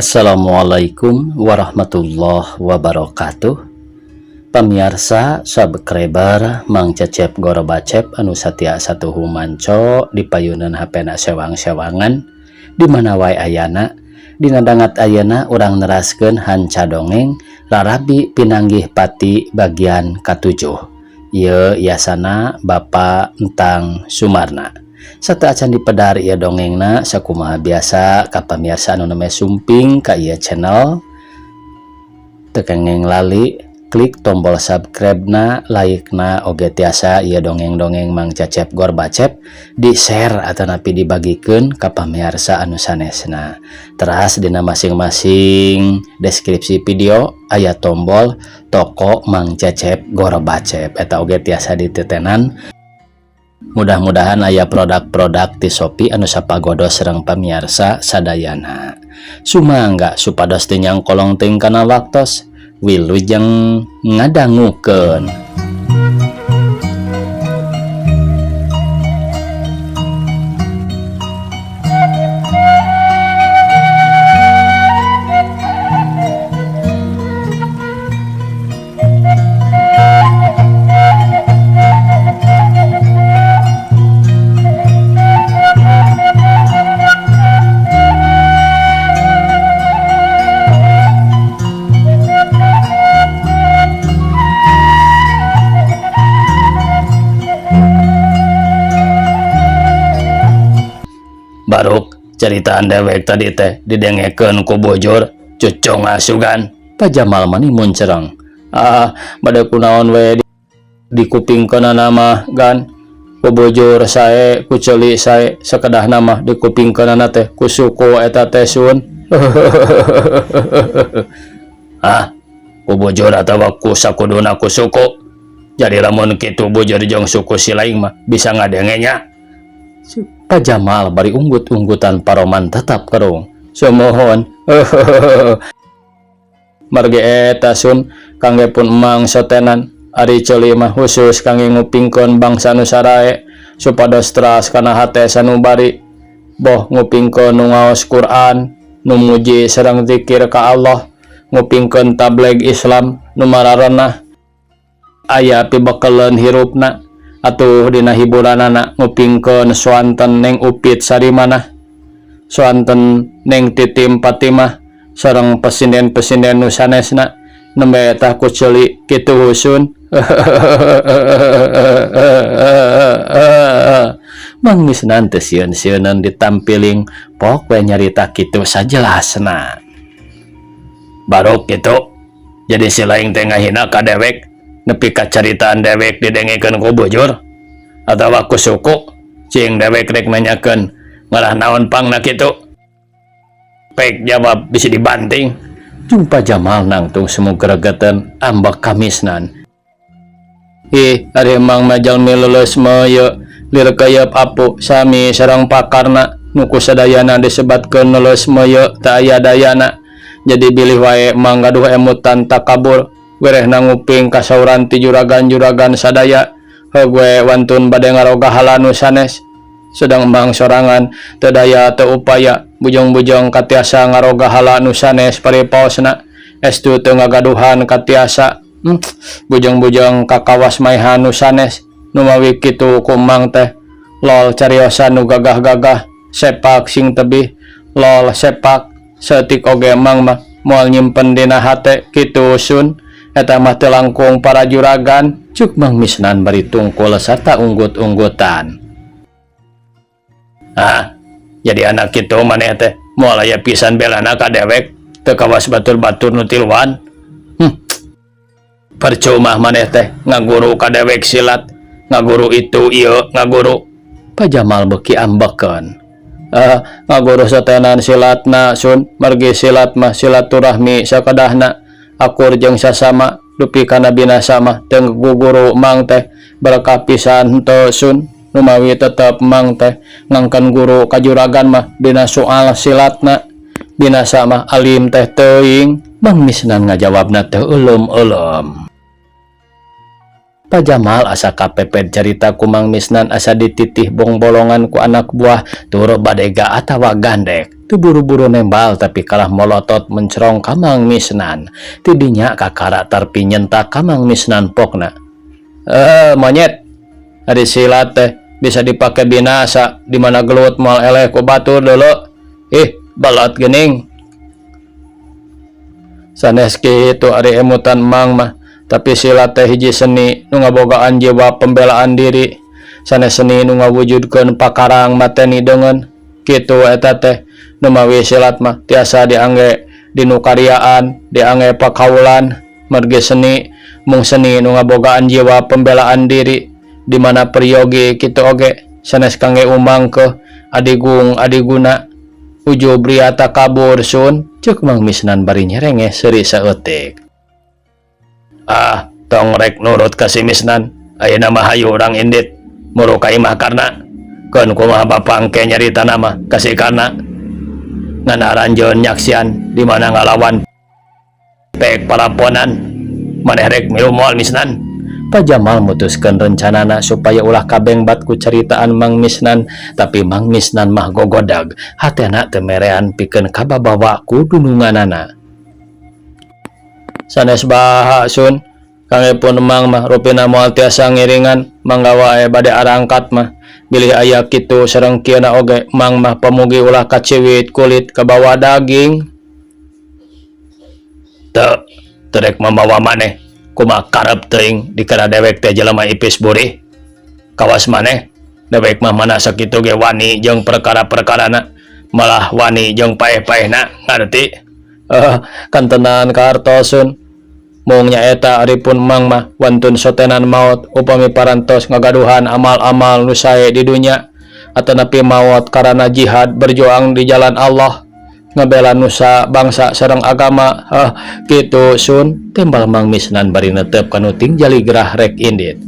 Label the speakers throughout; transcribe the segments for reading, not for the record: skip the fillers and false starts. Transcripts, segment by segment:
Speaker 1: Assalamualaikum warahmatullahi wabarakatuh. Pamiarsa subscriber Mang Cecep Gorobacep anu satia satuhu manco di payunan HP na sewang-sewangan di mana wae ayana. Dina dangat ayeuna urang neraskeun hanca dongeng Rarabi Pinanggih Pati bagian katujuh. Ieu yasana Bapak Entang Sumarna. Sateuacan dipedar ieu dongengna, sakumaha biasa ka pamiarsa anu nembe sumping ka ieu channel, teu kenging lali klik tombol subscribe na, like na, oge tiasa ieu dongeng-dongeng Mang Cecep Gorbacep di share atanapi dibagikeun ka pamiarsa anu sanesna. Teras dina masing-masing deskripsi video aya tombol toko Mang Cecep Gorbacep, eta oge tiasa ditetenan. Mudah-mudahan aya produk-produk ti Shopee anu sapagodos sareng pamiarsa sadayana. Sumangga supados teu nyangkolong teuing kana waktos. Wilujeng ngadangukeun. Baruk ceritaan dewek tadi teh didengekeun ku bujur cucung asugan. Pak Jamal mani muncereng. Ah, bade kunaon we dikupingkeunana mah gan. Ku bujur sae, ku ceuli sae, sakedahna mah dikupingkeunana teh ku suku eta teh sun. Ah, ku bujur atawa ku sakuduna ku suku. Jadi lamun kitu bujur jeung suku si laing mah bisa ngadenge nya. Pak Jamal bari unggut-unggutan paroman tetap kerung. Sumuhun. Margi eta sun kangge pun emang sotenan. Ari ceuli mah khusus kangge ngupingkeun bangsa nu sarae supados teras kana hate sanubari. Boh ngupingkeun nu ngaos Quran, nu muji sareng zikir ka Allah, ngupingkeun tabligh Islam nu mararenah aya pibekeleun hirupna. Atuh dina hiburanana ngupingkeun swanten Neng Upit Sarimanah, swanten Neng Titim Fatimah sareng pesinden-pesinden nu sanesna nembe tah ku ceuli kitu husun. Mang Misnan teu sieun-sieunan ditampiling pok we nyarita kitu sajelasna. Baruk kitu jadi si laing teh ngahina ka dewek nepi ka caritaan dewek didengekeun ku bujur atawa ku suku. Cing dewek rek nanyakeun ngarah naon pangna kitu. Pek jawab bisi dibanting. Jumpa Jamal nangtung semu gregetan ambek kamisnan. Ih, ari emang majal mileuleus mah lir kayeup apu sami sareng pakarna nu ku sadayana disebatkeun neuleus mah teu aya dayana. Jadi bilih wae emang gaduh emutan takabur werehna nguping kasauran ti juragan-juragan sadaya. Heug we wantun bade ngaroga hala nu sanes. Sedang emang sorangan teu daya teu upaya bujang-bujang katiasa ngaroga hala nu sanes paripaosna. Estu teu ngagaduhan katiasa. Bujang-bujang kakawas maehan nu sanes. Numawi kitu ku emang teh lol cariosan nu gagah-gagah sepak sing tebih lol sepak saeutik oge emang mah moal nyimpen dina hate kitu sun. Eta mah teu langkung para juragan. Cuk Mang Misnan bari tungkul sarta unggut-unggutan. Ah, jadi anak kitu maneh teh moal aya pisan belana ka dewek teu kawas batur-batur nu tiluan. Percuma maneh teh ngaguru ka dewek silat, ngaguru itu ieu ngaguru. Pak Jamal beuki ambekeun. Ah, ngaguru satenan silatna sun, margi silat mah silaturahmi sakedahna akur jeung sasama dupi kana binasa mah teu guguru mang teh berkah pisan henteu sun. Numawi tetep mang teh ngangken guru kajuragan mah dina soal silatna binasa mah alim teh teuing. Mang Misnan ngajawabna teu euleum-euleum. Pak Jamal asa kapepet carita ku Mang Misnan asa dititih bongbolongan ku anak buah tur badega atawa gandek. Teu buru-buru nembal tapi kalah molotot mencerong ka Mang Misnan. Ti dinya kakara Tarpi nyentak ka Mang Misnan pokna. Eh, monyet. Ari silat teh bisa dipake binasa di mana gelut moal eleh ku batur deuleu. Ih, balat geuning. Sanes kitu ari emutan Mang mah, tapi silat teh hiji seni nu ngabogaan jiwa pembelaan diri. Sanes seni nu ngawujudkeun pakarang mateni deungeun. Kitu eta teh numawi silat mah tiasa diangge dinu karyaan, diangge pakaulan, margi seni mung seni nu ngabogaan jiwa pembelaan diri di mana peryogi kitu oge sanes kangge umangkeuh adigung adiguna ujub ria takabur sun ceuk Mang Misnan bari nyerengeh seuri saeutik. Ah, tong rek nurut ka si Misnan, ayeuna mah hayu urang indit muru ka imah Karna. Keun kumaha bapa engke nyaritana mah ka si Karna. Ngan aranjeun nyaksian di mana ngalawan pek paraponan. Maneh rek milu moal Misnan? Pak Jamal mutuskeun rencanana supaya ulah kabengbat ku caritaan Mang Misnan, tapi Mang Misnan mah gogodag, hatena teu merean pikeun kababawa ku dununganana. Sanes baha Sun, kangge pun Mang mah rupina moal tiasa ngiringan, mangga wae bade arangkat mah. Bilih aya kitu sareng kieuna oge Mang mah pamugi ulah kaciwit kulit kabawa daging. Teu, teu rek mamawa maneh, kumaha karep teuing dikira dewek teh jelema ipis burih. Kawas maneh, dewek mah mana sakitu ge wani jeung perkara-perkarana, malah wani jeung paeh-paehna, ngarti? Eh, kantenan kahartos Sun. Mung nyaeta ari pun Mang mah wantun sotenan maot upami parantos ngagaduhan amal-amal nu sae di dunya atanapi maot karana jihad berjuang di jalan Allah ngabela nusa bangsa sareng agama heh kitu Sun timbal Mang Misnan bari netep kanu tingjali gerah rek indit.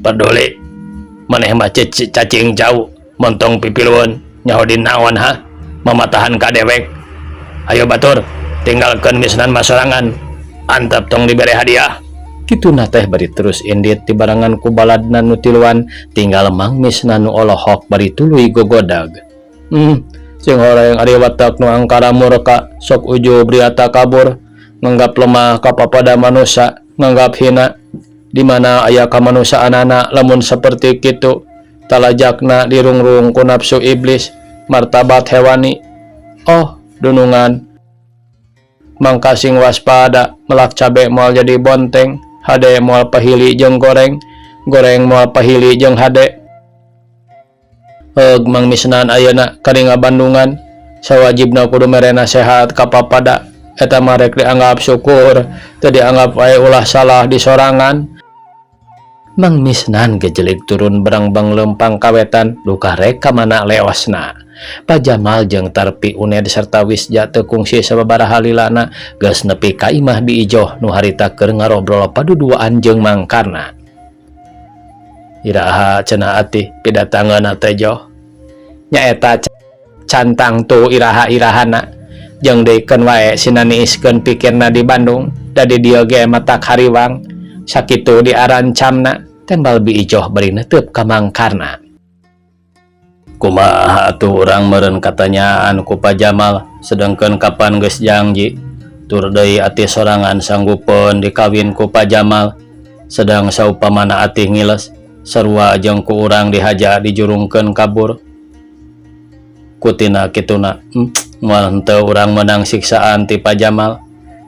Speaker 1: Peduli maneh mah cacing cau montong pipilueun nyaho di naon hah mamatahan ka dewek. Ayo batur tinggalkeun Misnan mah sorangan antep tong dibere hadiah. Kituna teh bari terus indit dibarengan ku baladna nu tiluan tinggal Mang Misnan nu olohok bari tuluy gogodag. Sing horeng ari watak nu angkara murka sok ujub ria takabur nganggap lemah ka papada manusa nganggap hina di mana aya kamanusaanana lamun saperti kitu talajakna dirungrung ku nafsu iblis martabat hewani oh dunungan mangka sing waspada melak cabe moal jadi bonteng hade moal pahili jeung goreng goreng moal pahili jeung hade. Heug Mang Misnan ayeuna karinga Bandungan sawajibna kudu mere nasehat ka papada eta mah rek dianggap syukur teu dianggap wae ulah salah di sorangan. Mang Misnan gejelig turun berengbeng leumpang ka wetan duka rek ka mana leosna. Pa Jamal jeung Tarpi Uned serta Wisja teu kungsi sababaraha lilana geus nepi ka imah Bi Ijoh nu harita keur ngarobrol paduduaan jeung Mang Karna. Iraha cenah atih pidatangeunna teh Joh. Nyaeta cantang tu iraha-irahana jeung deuikeun wae sina niiskeun pikirna di Bandung da di dieu ge matak hariwang sakitu diarancamna tembal Bi Ijoh bari neuteup ka Mang Karna. Kumaha atuh urang meureun katanyaan ku Pa Jamal sedengkeun kapan geus jangji tur deui atih sorangan sanggupeun dikawin ku Pa Jamal sedang saupamana atih ngiles sarua jeung ku urang dihaja dijurungkeun kabur kutina kituna moal henteu urang meunang siksaan ti Pa Jamal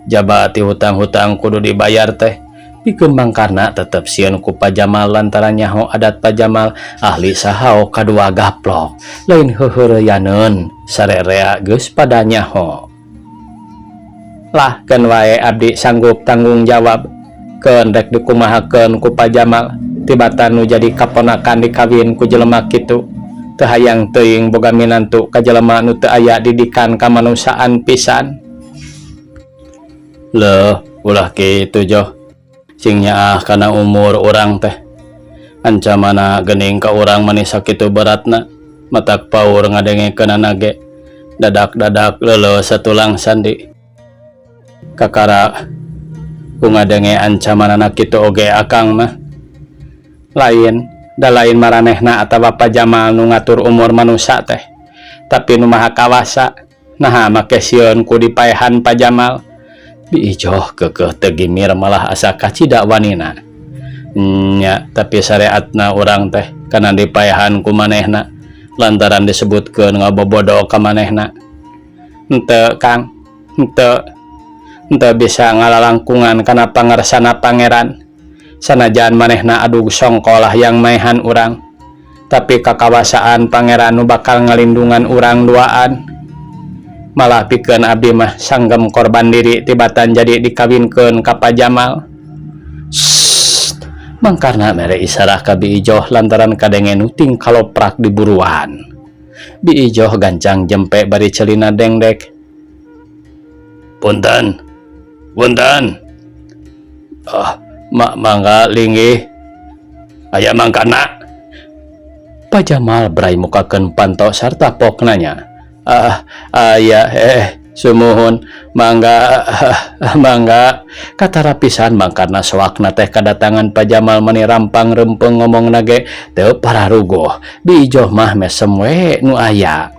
Speaker 1: jaba ti hutang-hutang kudu dibayar teh pikeun Mang Karna tetep sieun ku Pa Jamal lantaran nyaho adat Pa Jamal ahli sahao kadua gaplok lain heuheureyaneun sarerea geus pada nyaho. Lah keun wae abdi sanggup tanggung jawab keun rek dikumahakeun ku Pa Jamal tibatan nu jadi kaponakan dikawin ku jelema kitu teu hayang teuing boga minantu ka jelema nu teu aya didikan kamanusiaan pisan. Leuh ulah kitu Joh sing nyaah kana umur urang teh ancamana geuning ka urang mani sakitu beratna matak paur ngadengekeunana ge dadak-dadak leuleus satulang sandi kakara ku ngadenge ancamanana kitu oge akang mah lain da lain maranehna atawa Pa Jamal nu ngatur umur manusa teh Tapi nu maha kawasa naha make sieun ku dipaehan Pa Jamal. Bi Ijoh keukeuh teu gimir malah asa kacida wanina. Nya tapi sareatna urang teh kana dipaehan ku manehna lantaran disebutkeun ngabobodo ka manehna. Henteu Kang, henteu. Henteu bisa ngalalangkungan kana pangersana Pangeran. Sanajan manehna adug songko lah yang maehan urang. Tapi kakawasaan Pangeran nu bakal ngalindungan urang duaan. Malah pikeun abdi mah sanggem korban diri tibatan jadi dikawinkeun ka Pa Jamal. Sssst. Mangkarna mere isarah ka Bi Ijoh lantaran kadenge nuting kaloprak di buruan. Bi Ijoh gancang jempe bari celina dengdek. Punten. Punten. Oh, mangga linggih. Aya mangkana. Pa Jamal brai mukakeun panto sarta pok nanya. Ah, aya sumuhun mangga mangga katara pisan mangkarna soakna teh kadatangan Pa Jamal mani rampang rempeng ngomongna ge teu pararuguh. Bi Ijoh mah mesem we nu aya.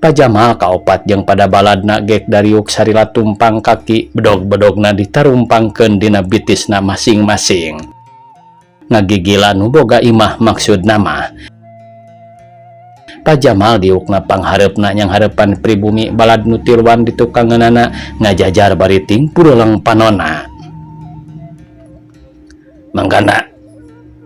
Speaker 1: Pa Jamal kaopat jeung pada baladna gek dariuk sarila tumpang kaki bedog-bedogna ditarumpangkeun dina bitisna masing-masing. Ngagigila nu boga imah maksudna mah. Pa Jamal diukna panghareupna nyang hareupan pribumi balad nu tiluan di tukangeunana ngajajar bari ting pureleng panona. Mangkana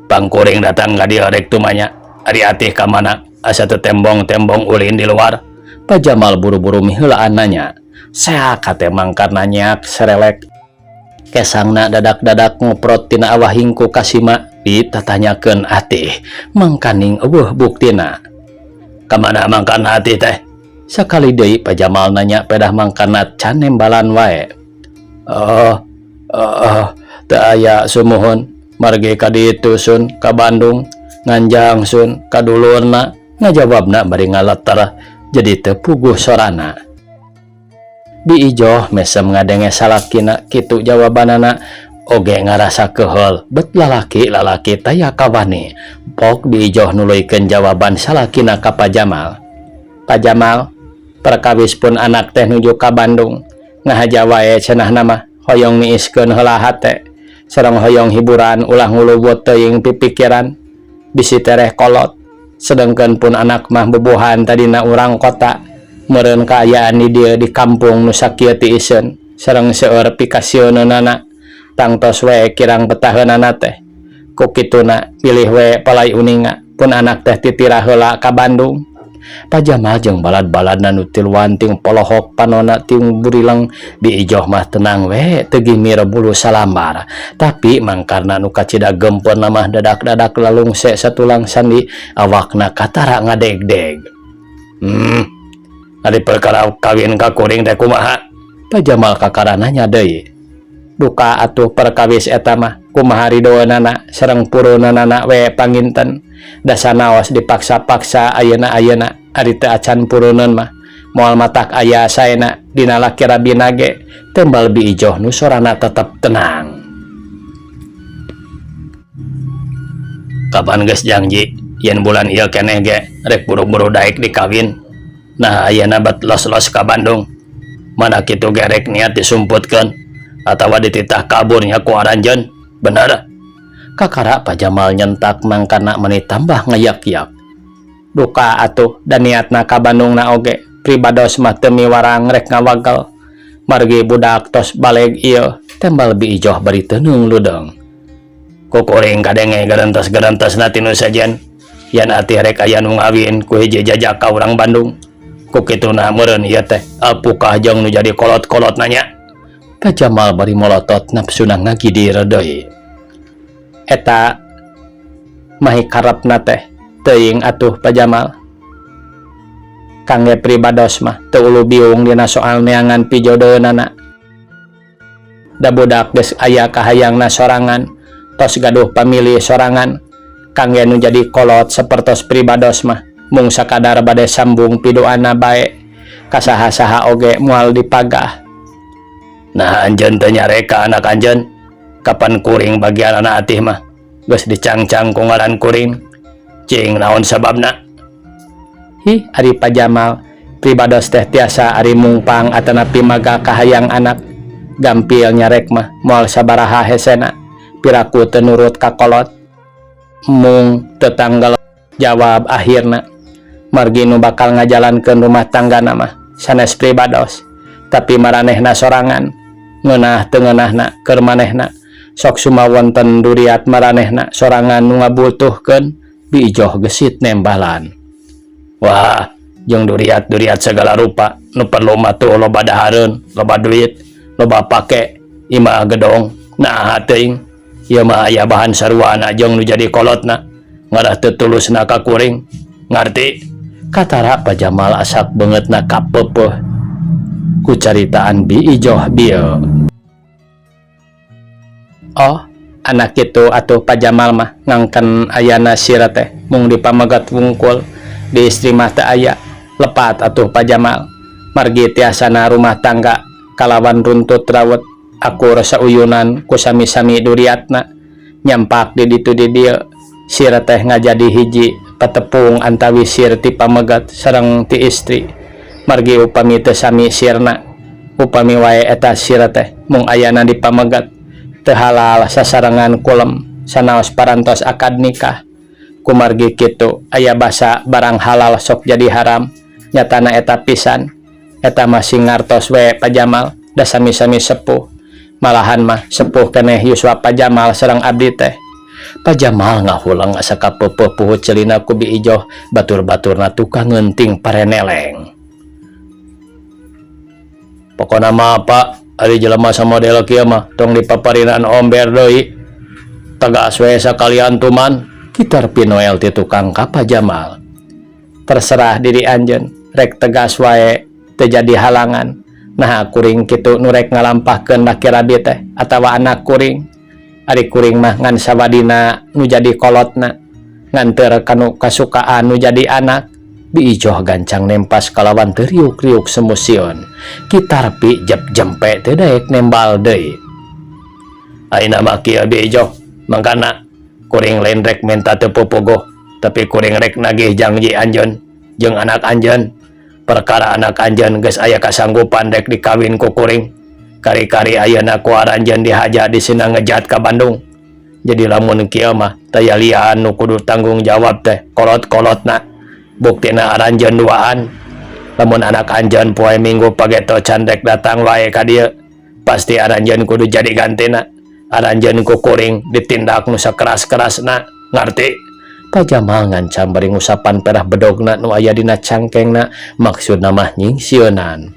Speaker 1: pangkuring datang ka dieu rek tumanya ari atih ka mana asa teu tembong-tembong ulin di luar. Pa Jamal buru-buru miheulaan nanya. Seak hate mangkana nyeak serelek. Kesangna dadak-dadak ngoprot tina awah hingku kasima ditatanyakeun atih mangkaning eueuh buktina. Kamana mangkana atih teh? Sakali deui Pa Jamal nanya pedah mangkana can nembalan wae. Oh, oh, teu aya sumuhun margi ka ditu sun ka Bandung nganjang sun ka dulurna ngajawabna bari ngaleter jadi teu puguh sorana. Bi Ijoh mesem ngadenge salakina kitu jawabanana oge ngarasa keheul bet lalaki-lalaki taya kawani. Pok Bi Ijoh nuluykeun jawaban salakina ka Pa Jamal. Pa Jamal, perkawis pun anak teh nuju ka Bandung. Ngahaja wae cenahna mah hoyong niiskeun heula hate. Sareng hoyong hiburan ulah ngulubut teuing pipikiran. Bisi tereh kolot. Sedengkeun pun anak mah bubuhan tadina urang kota. Meureun kaayaan di dieu di kampung nu sakieu tiiseun sareng seueur pikasieunana tangtos we kirang betaheunana teh. Ku kituna pilih we palai uninga pun anak teh titira heula ka Bandung. Pa Jamal jeung balad-baladna nu tiluan ting polohok panona ting burileng Bi Ijoh mah tenang we teu gimir bulu salambar. Tapi mangkarna nu kacida gempeurna mah dadak-dadak lalungse satulang sandi awakna katara ngadegdeg. Ari perkara kawin ka kuring teh kumaha? Pa Jamal kakara nanya deui. Duka atuh perkawis eta mah kumaha ridoeunana sareng puruneunana we panginten. Da sanaos dipaksa-paksa ayeuna-ayeuna ari teu acan puruneun mah moal matak aya saena dina laki rabina ge tembal Bi Ijoh nu sorana tetep tenang. Kapan geus janji yen bulan ieu keneh ge rek buru-buru daek dikawin. Nah ayeuna bet los-los ka Bandung. Mana kitu ge rek niat disumputkeun atawa dititah kaburnya ku aranjeun. Bener? Kakara Pa Jamal nyentak mangkana meni tambah ngayak-yak. Duka atuh dan niatna ka Bandungna oge pribados mah teu miwarang rek ngawagel. Margi budak tos baleg ieu tembal Bi Ijoh bari teuneung ludeung. Kukuring kadenge gerentes-gerentesna tinu sejen. Yen atih rek aya nu ngawin ku hiji jajaka urang Bandung. Ku kituna meureun ieu teh alpukah jeung nu jadi kolot-kolot nanya. Pa Jamal bari molotot nafsuna ngagidir deui. Eta mahi karepna teh teuing atuh Pa Jamal. Kangge pribados mah teu ulu biung dina soal neangan pijodoeunana. Da budak geus aya kahayangna sorangan, tos gaduh pamilih sorangan. Kangge nu jadi kolot sapertos pribados mah mung sakadar bade sambung piduana bae. Kasaha-saha oge moal dipagah. Nah anjeun teu nyarek ka anak anjeun. Kapan kuring bagian anak atih mah geus dicangcang ku ngaran kuring. Cing naon sababna? Hi ari Pa Jamal Pribados teh tiasa ari mungpang atanapi maga kahayang anak. Gampil nyarek mah moal sabaraha hesena piraku teu nurut ka kolot. Mung teu tanggal jawab akhirna. Margi nu bakal ngajalankeun rumah tanggana mah sanes pribados tapi maranehna sorangan. Ngeunah teu ngeunahna keur manehna sok sumawonten duriat maranehna sorangan nu ngabutuhkeun. Bi Ijoh gesit nembalan. Wah, jeung duriat-duriat segala rupa nu perlu mah tuh loba dahareun, loba duit, loba pake imah gedong. Nah, teuing ieu mah aya bahan saruana jeung nu jadi kolotna ngarah teu tulusna ka kuring, ngarti? Katara Pak Jamal asak beungeutna kapeupeuh ku caritaan Bi Ijoh bieu. Oh, anak kitu atuh Pak Jamal mah ngangken ayana sira teh mung dipameget wungkul, di istri mah teu aya. Lepat atuh Pak Jamal, margi tiasana rumah tangga kalawan runtut rawet akur sauyunan ku sami-sami duriatna nyampak di ditu di dieu. Sira teh ngajadi hiji patepung antawi sir ti pameget sareng ti istri, margi upami teu sami sirna, upami wae eta sira teh mung ayana di pameget, teu halal sasarengan kulem sanaos parantos akad nikah. Kumargi kitu aya basa barang halal sok jadi haram, nyatana eta pisan. Eta mah sing ngartos we Pak Jamal, da sami-sami sepuh, malahan mah sepuh keneh yuswa Pak Jamal sareng abdi teh. Pak Jamal ngahuleng asa kapeupeuh puhut ceulina ku Bi Ijoh, batur-baturna tukang ngeunting pareneleng. Pokona mah Pak, ari jelema samodel kieu mah tong dipaparinan omber deui, tegas we sakalian tuman, kitar Pinoel ti tukang ka Pak Jamal. Terserah diri anjeun, rek tegas wae teu jadi halangan. Naha kuring kitu nu rek ngalampahkeun laki rabi teh atawa anak kuring? Ari kuring mah ngan sawadina nu jadi kolotna, nganteur kanu kasukaan nu jadi anak. Bi Ijoh gancang nempas kalawan teu riuk-riuk semusion. Ki Tarpi jep jempe teu daek nembal deui. Ayeuna mah kieu, Bi Ijoh, mangkana kuring lain rek menta teu pupuguh, tapi kuring rek nagih janji anjeun jeung anak anjeun. Perkara anak anjeun geus aya kasanggupan rek dikawin ku kuring. Kari-kari ayeuna ku aranjeun dihaja disina ngejat ka Bandung. Jadi lamun kieu mah taya lian nu kudu tanggung jawab teh kolot-kolotna. Buktina aranjeun duaan. Lamun anak anjeun poe Minggu pageto can rek datang wae ka dieu, pasti aranjeun kudu jadi gantina. Aranjeun ku kuring ditindak nu sakeras-kerasna, ngarti? Pak Jamal ngancam bari ngusapan perah bedogna nu aya dina cangkengna, maksudna mah nyingsieunan.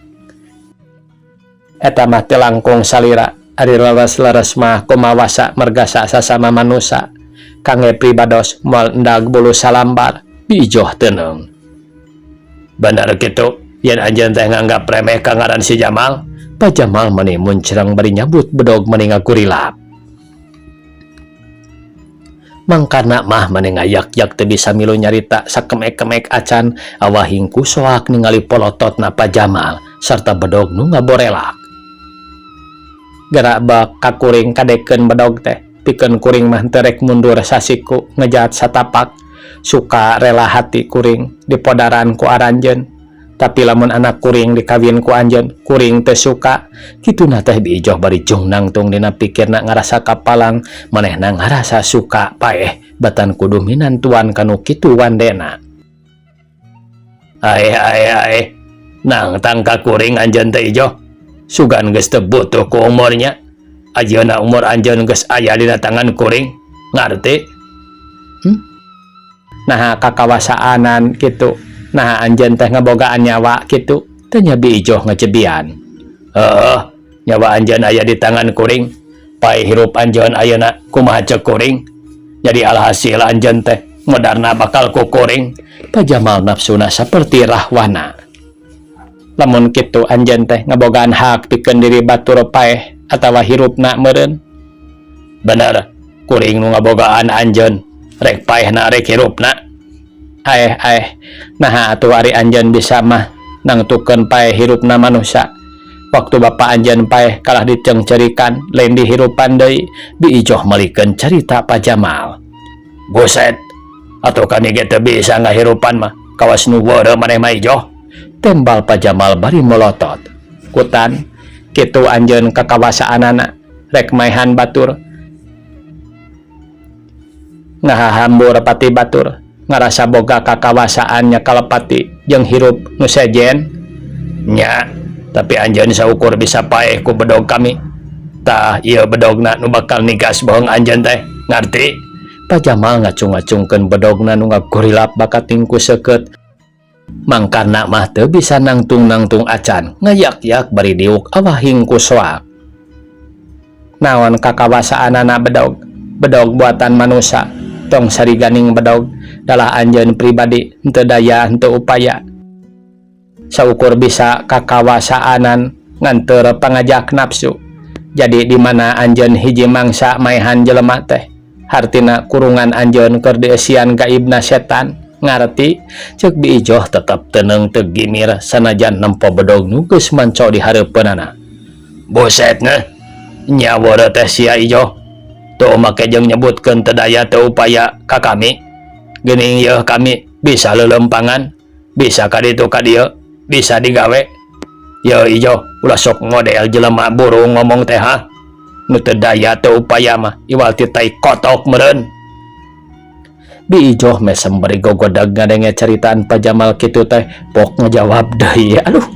Speaker 1: Eta mah teu langkung salira, ari leres-leres mah kumawasa mergasa sasama manusa. Kangge pribados moal endag bulu salambar. Bi Ijoh teuneung. Bener kitu, yen anjeun teh nganggap remeh ka ngaran si Jamal? Pak Jamal meni muncreng bari nyabut bedog meni ngagurilap. Mangkana mah meni ngayak-yak teu bisa milu nyarita sakemek-kemek acan awahing ku soak ningali polototna Pak Jamal sarta bedog nu ngaborelak. Gerak bak ka kuring kadekeun bedog teh, pikeun kuring mah teu rek mundur sasiku ngejat satapak. Suka rela hati kuring dipodaran ku aranjeun, tapi lamun anak kuring dikawin ku anjeun, kuring teu suka. Kituna teh Bi Ijoh bari jung nangtung dina pikirna ngarasa kapalang, manehna ngarasa suka paeh batan kudu minantuan kanu kitu wandena. Aeh aeh aeh, nangtang ka kuring anjeun teh Ijoh, sugan geus teu butuh ku umurnya. Ayeuna umur anjeun geus aya dina tangan kuring, ngarti? Naha kakawasaanan kitu, naha anjeun teh ngabogaan nyawa kitu? Tanya Bi Ijoh ngajebian. Heuh, nyawa anjeun aya di tangan kuring, paeh hirup anjeun ayeuna kumaha ceuk kuring. Jadi alhasil anjeun teh modarna bakal ku kuring. Pak Jamal nafsuna saperti rahwana. Lamun kitu anjeun teh ngabogaan hak pikeun diri batur paeh atawa hirupna meureun? Bener, kuring nu ngabogaan anjeun, rek paehna rek hirupna. Aeh aeh, naha atuh ari anjeun bisa mah nangtukeun paeh hirupna manusia? Waktu bapa anjeun paeh kalah dicengcerikan lain dihirupan deui. Bi Ijoh melikeun carita Pak Jamal. Buset, atuh kami ge teu bisa ngahirupan mah kawas nu weureu maneh mah, Ijoh. Tembal Pa Jamal bari molotot. Kutan, kitu anjeun kakawasaanana rek maehan batur. Ngahahambur pati batur, ngarasa boga kakawasaan nyekal pati jeung hirup nu sejen. Nya, tapi anjeun saukur bisa paeh ku bedog kami. Tah, ieu bedogna nu bakal nigas bohong anjeun teh, ngarti? Pa Jamal ngacung-ngacungkeun bedogna nu ngagorilap bakating ku seukeut. Mangkana mah teu bisa nangtung-nangtung acan, ngayak-yak bari diuk awahing ku soak. Naon kakawasaanana bedog? Bedog buatan manusa. Tong sariganing bedog, dalah anjeun pribadi henteu daya henteu upaya. Saukur bisa kakawasaanan ngan teu pangajak nafsu. Jadi di mana anjeun hiji mangsa maehan jelema teh? Hartina kurungan anjeun keur dieusian gaibna setan. Ngarti? Ceuk Bi Ijoh tetep teuneng teu gimir sanajan nempo bedog nu geus manco di hareupeunana. Buset ngeuh. Nya weureu teh sia Ijoh. Tuh make jeung nyebutkeun teu daya teu upaya ka kami. Geuning yeuh kami bisa leuleumpangan, bisa ka ditu ka dieu, bisa digawe. Yeuh Ijoh, ulah sok ngodel jelema burung ngomong teh ha. Nu teu daya teu upaya mah iwal ti tai kotok meureun. Bi Ijoh mesem bari gogodag ngadenge caritaan Pa Jamal kitu teh pok ngajawab deui. Aduh,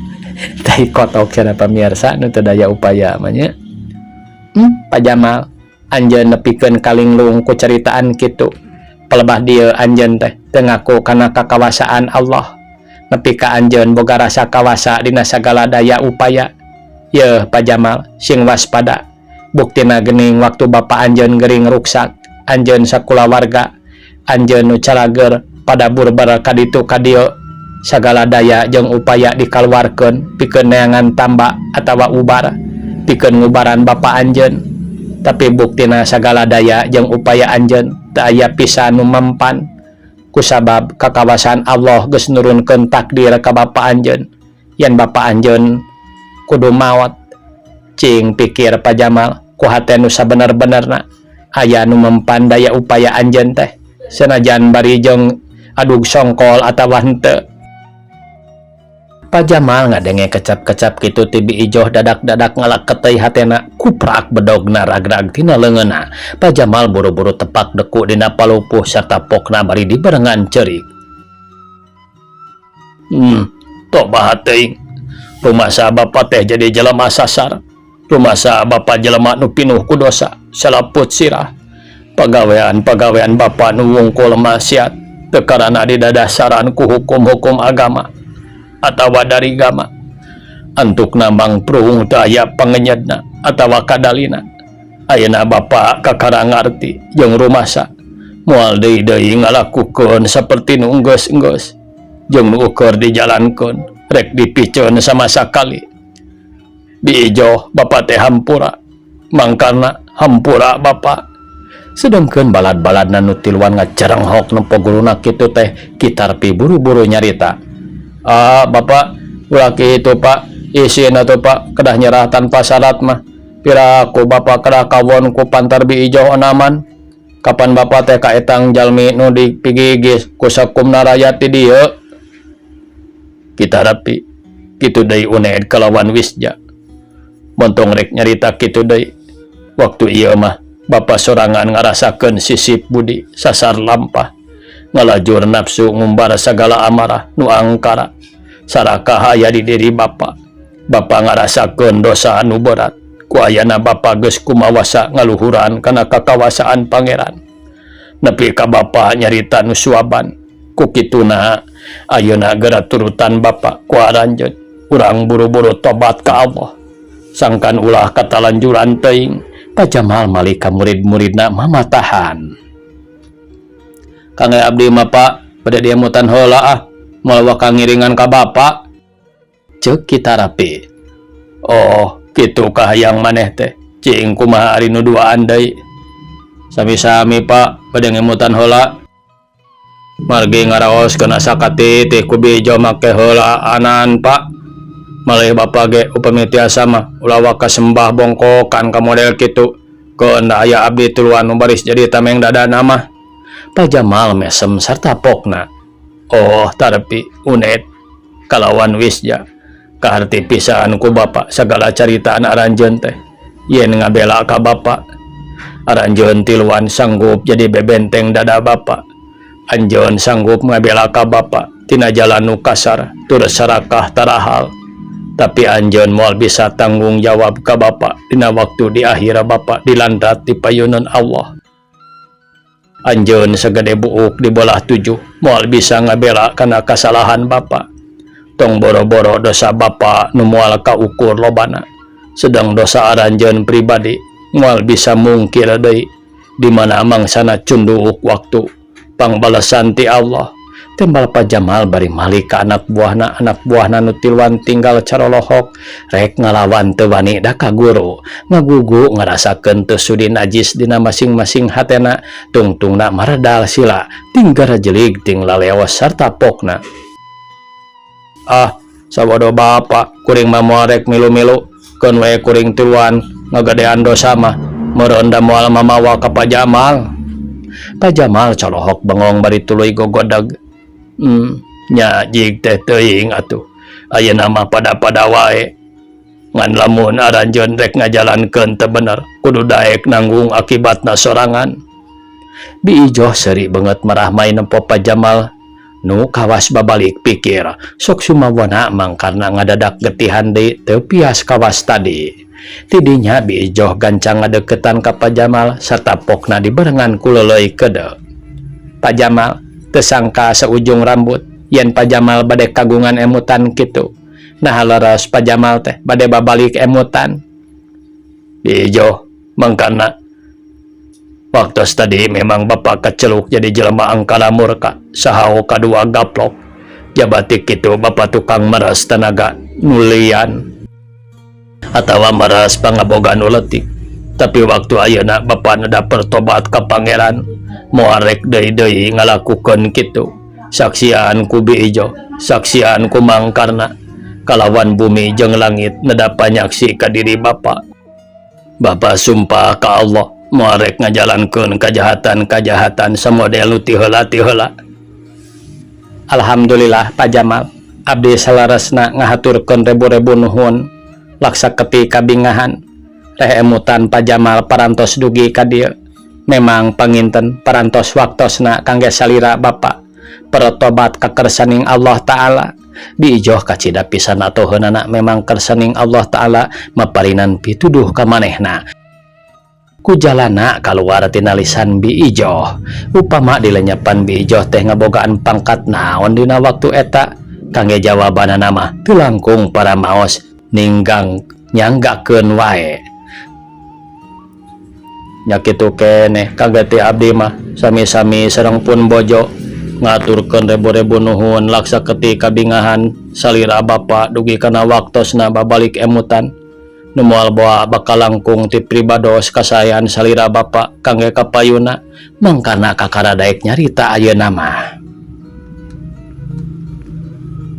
Speaker 1: tai kotok cenah pamirsa nu teu daya upaya mah nya. Pak Jamal, anjeun nepikeun kalinglung ku caritaan kitu. Palebah dieu anjeun teh teu ngaku kana kakawasaan Allah. Nepi ka anjeun boga rasa kawasa dina sagala daya upaya. Yeuh Pak Jamal, sing waspada. Buktina geuning waktu bapa anjeun gering ruksak, anjeun sakulawarga, anjeun nu calageur pada burber ka ditu ka dieu. Sagala daya jeung upaya dikaluarkeun pikeun neangan tamba atawa ubar, pikeun ngubaran bapa anjeun. Tapi buktina sagala daya jeung upaya anjeun teu aya pisan nu mempan. Kusabab kakawasaan Allah geus nurunkeun takdir ka bapa anjeun yen bapa anjeun kudu maot. Cing pikir Pa Jamal ku hate nu sabener-benerna aya nu mempan daya upaya anjeun teh sanajan bari jeung adug songkol atawa henteu. Pa Jamal ngadenge kecap-kecap kitu ti Bi Ijoh dadak-dadak ngalaketeuy hatena kuprak bedogna ragrag tina leungeunna. Pa Jamal buru-buru tepak deku dina palupuh sarta pokna bari dibarengan ceurik. Tobat teuing. Rumasa bapa teh jadi jelema sasar. Rumasa bapa jelema nu pinuh ku dosa, salaput sirah. Pagawean-pagawean bapa nu wungkul maksiat teu karana didadasaran ku hukum-hukum agama atawa dari gama. Antukna mangpruhung teu aya pangenyedna atawa kadalina. Ayeuna bapa kakara ngarti jeung rumasa moal deui-deui ngalakukeun saperti nu enggeus-enggeus jeung nu ukur dijalankeun rek dipiceun sama sakali. Bi Ijoh bapa teh hampura, mangkana hampura bapa. Sedengkeun balad-baladna nu tiluan ngacerenghok nempo guruna kitu teh Kitarpi buru-buru nyarita. Ah, bapak ulah kitu pak, isin atuh pak, kedah nyerah tanpa syarat mah. Piraku bapak kedah kawon ku pantar Bi Ijoh onaman. Kapan bapak teh kaetang jalmi nu dipigigis ku sakumna rayat di dieu. Kitarapi kitu deui Uned kalawan Wisja. Montong rek nyarita kitu deui. Waktu ieu mah bapa sorangan ngarasakeun sisip budi sasar lampah. Ngalajur nafsu ngumbar sagala amarah nu angkara. Sarakah aya di diri bapa. Bapa ngarasakeun dosa anu berat. Ku ayana bapa geus kumawasa ngaluhuran kana kakawasaan pangeran. Nepi ka bapa nyarita nu suaban. Ku kituna ayeuna geura turutan bapa ku aranjeun. Urang buru-buru tobat ka Allah. Sangkan ulah katalanjuran teuing. Pa Jamal malik ka murid-muridna mamatahan. Kang abdi mah Pak, bade diemutan heula ah. Moal waka ngiringan ka bapa. Ceuk Kitarapi. Oh, kitu kahayang maneh teh. Cing kumaha ari nu duaan deui. Sami-sami Pak, bade ngemutan heula. Margi ngaraos kana sakatitih ku Bi Ijoh make heulaanan Pak. Malih bapa ge upami tiasa mah ulah waka sembah bongkokan ka model kitu. Keun aya abdi tuluan nu baris jadi tameng dadana mah. Pa Jamal mesem sarta pokna. Oh, Tarpi, Uned. Kalawan wisja kaharti pisan ku bapa sagala caritaan aranjeun teh yen ngabela ka bapa. Aranjeun tiluan sanggup jadi bebenteng dada bapa. Anjeun sanggup ngabela ka bapa tina jalan nu kasar tur sarakah tarahal. Tapi anjeun moal bisa tanggung jawab ka bapa dina waktu di akhir bapa dilandat di payunan Allah. Anjeun sagede buuk di bolah tujuh moal bisa ngabela kana kasalahan bapa. Tong boro-boro dosa bapa nu moal kaukur lobana, sedang dosa aranjeun pribadi moal bisa mungkir deui di mana mangsana cunduk waktu pangbalesan ti Allah. Tembal Pak Jamal bari malik ka anak buahna nu tiluan tinggal caralohok rek ngalawan teu wani da ka guru ngagugu ngarasakeun teu sudi najis dina masing-masing hatena tungtungna maredal sila tinggal jelig ting laleos sarta pokna. Ah sabodo bapa kuring mah moal rek milu-milu keun we kuring tiluan ngagadean dosa mah meureun da moal mamawa ka Pak Jamal. Pak Jamal colohok bengong bari tuluy gogodag. Nya jig teh teuing atuh ayeuna mah pada-pada wae ngan lamun aranjeun rek ngajalankeun teu bener kudu daek nanggung akibatna sorangan. Bi Ijoh seuri beungeut marahmai nempo Pak Jamal nu kawas babalik pikir sok sumawana mangkarna ngadadak getihan deui teu pias kawas tadi. Tidinya Bi Ijoh gancang ngadeukeutan ka Pak Jamal sarta pokna dibarengan ku leuleuy keudeuh. Pak Jamal teu sangka saujung rambut yen Pak Jamal bade kagungan emutan kitu. Nah leres Pak Jamal teh bade babalik emutan. Bi Ijoh mangkana waktu tadi memang bapak keceluk jadi jelema angkara murka sahau kadua gaplok jabati kitu bapak tukang meres tenaga nulian atawa meres pangaboga nu leutik. Tapi waktu ayeuna bapak neda pertobat ka pangeran moal rek deui-deui ngalakukeun kitu. Saksian ku Bi Ijoh, saksian ku Mangkarna kalawan bumi jeung langit neda panyaksi ka diri bapa. Bapa sumpah ka Allah moal rek ngajalankeun kajahatan-kajahatan samodel nu ti heula-ti heula. Alhamdulillah Pak Jamal, abdi salaresna ngahaturkeun rebu-rebu nuhun laksa keti kabingahan. Reh emutan Pak Jamal parantos dugi ka dieu. Memang panginten parantos waktosna kangge salira bapa pertobat ka kersaning Allah Ta'ala. Bi Ijoh kacida pisan atoheunana memang kersaning Allah Ta'ala maparinan pituduh ka manehna. Ku jalana kaluar tina lisan Bi Ijoh. Upama dilenyepan Bi Ijoh teh ngabogaan pangkat naon dina waktu eta kangge jawabanana mah teu langkung para maos ninggang nyanggakeun wae. Nya kitu keneh kageti abdi mah sami-sami sareng pun bojo ngaturkeun rebu-rebu nuhun laksa keti kabingahan salira bapa dugi kana waktosna babalik emutan nu moal boa bakal langkung ti pribados kasayan salira bapa kangge kapayuna mangkana kakara daek nyarita ayeuna mah.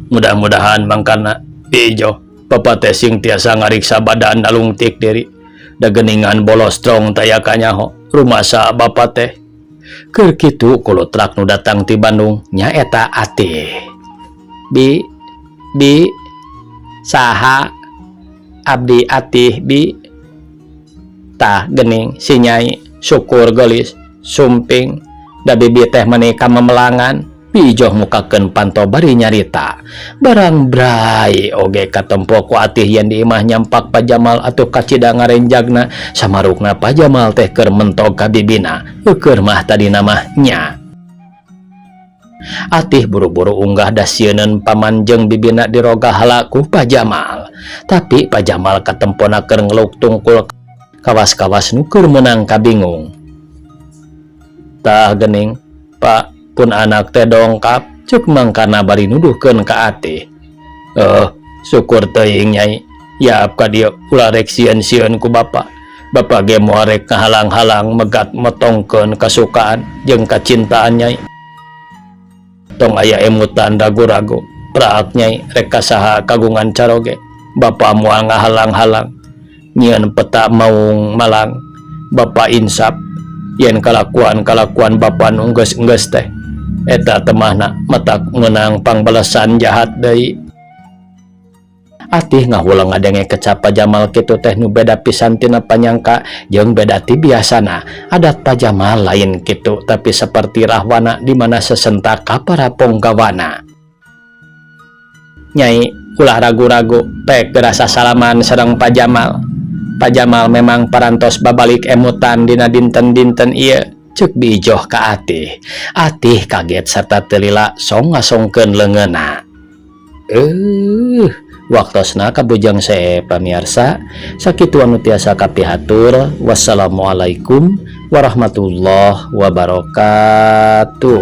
Speaker 1: Mudah-mudahan mangkana Bi Ijoh bapa teh sing tiasa ngariksa badan nalungtik diri da geningan bolos strong taya kanyaho rumasa bapa teh. Keur kitu kulutrak nu datang ti Bandung nyaeta Atih. Bi bi saha abdi Atih bi tah gening si nyai syukur gelis sumping da bibi teh meuni kamemelangan. Bi Ijoh mukakeun panto bari nyarita barang brai oge katempo ku Atih yen di imah nyampak Pak Jamal atuh kacida ngarenjagna samarukna Pak Jamal teh keur mentog ka bibina eueur mah tadina mah nya. Atih buru-buru unggah dasieuneun paman jeung bibina diroga hala ku Pak Jamal. Tapi Pak Jamal katempona keur ngeluk tungkul kawas-kawas nu keur meunang kabingung. Tah gening Pak pun anak teh dongkap cek mangkana bari nuduhkeun ka Atih. Syukur teuing nyai yaap ka dieu ulah rek sieun-sieun ku bapa. Bapa ge moal rek ngahalang-halang megat motongkeun kasukaan jeung kacintaan nyai. Tong aya emutan ragu-ragu praak nyai rek kasaha kagungan caroge. Bapa moal ngahalang-halang nyieun peta maung malang. Bapa insap yen kalakuan-kalakuan bapa nu enggeus-enggeus teh eta temahna matak meunang pangbalesan jahat deui. Atih ngahuleng ngadenge kecap Pa Jamal kitu teh nu beda pisan tina panyangka jeung beda ti biasana. Adat Pa Jamal lain kitu tapi seperti rahwana di mana sesentak ka para ponggawana. Nyai, ulah ragu-ragu, pek geura sasalaman sareng Pa Jamal. Pa Jamal memang parantos babalik emutan dina dinten-dinten ieu, ceuk Bi Ijoh ka Atih. Atih kaget sarta teu lila sok ngasongkeun leungeunna. Waktosna kabujang sae pamiarsa, sakitu anu tiasa kapihatur. Wassalamualaikum warahmatullahi wabarakatuh.